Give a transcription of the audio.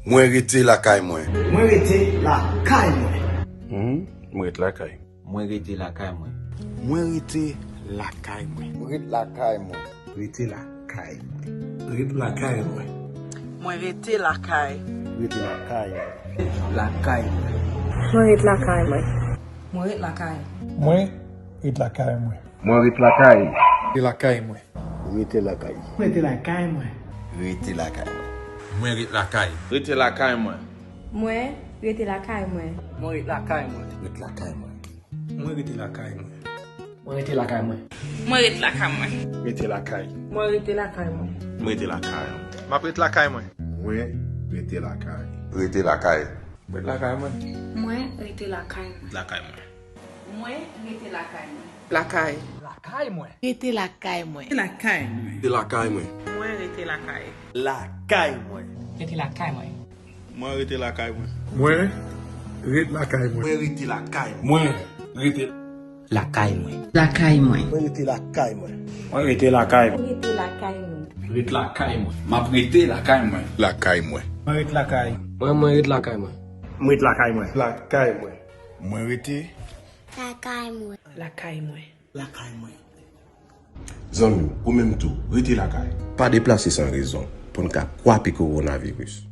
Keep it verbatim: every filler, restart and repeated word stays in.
Mwen rete lakay mwen. Mwen rete lakay mwen. Hmm, mwen ret lakay. Mwen rete lakay mwen. Mwen rete lakay mwen. Mwen ret lakay mwen. Rete lakay mwen. Ret lakay mwen. Mwen rete lakay. Rete lakay. Lakay mwen. Mwen ret lakay mwen. Mwen ret lakay. Mwen ret lakay mwen. Mwen ret lakay. Rete lakay mwen. Rete lakay. Rete lakay mwen. Rete lakay mwen. Mwen ret lakay. Rete lakay mwen. Mwen rete lakay mwen. Mwen ret lakay mwen. Ret lakay mwen. Mwen rete lakay mwen. Mwen rete lakay mwen. Mwen ret lakay mwen. Rete lakay. Mwen rete lakay mwen. Mwen rete lakay mwen. M ap ret lakay mwen. Mwen rete lakay. Rete lakay. Mwen rete lakay mwen. Mwen rete lakay mwen. Lakay mwen. Mwen rete lakay mwen. Lakay. Lakay mwen. Rete lakay mwen. Lakay mwen. Rete lakay mwen. Mwen rete lakay. Lakay mwen. Rete lakay mwen. Mwen rete lakay mwen. Mwen ret lakay mwen. Mwen rete lakay mwen. Mwen rete lakay mwen. Lakay mwen. Mwen rete lakay mwen. Mwen rete lakay mwen. Mwen rete lakay mwen. Ret lakay mwen. M ap rete lakay mwen. Lakay mwen. Mwen ret lakay. Mwen mwen ret lakay mwen. Mwen ret lakay mwen. Lakay mwen. Mwen rete. Lakay mwen. Lakay mwen. Lakay mwen. Zanmi w, ou menm tou, rete lakay. Pa deplase san rezon pou n ka kwape kowonaviris.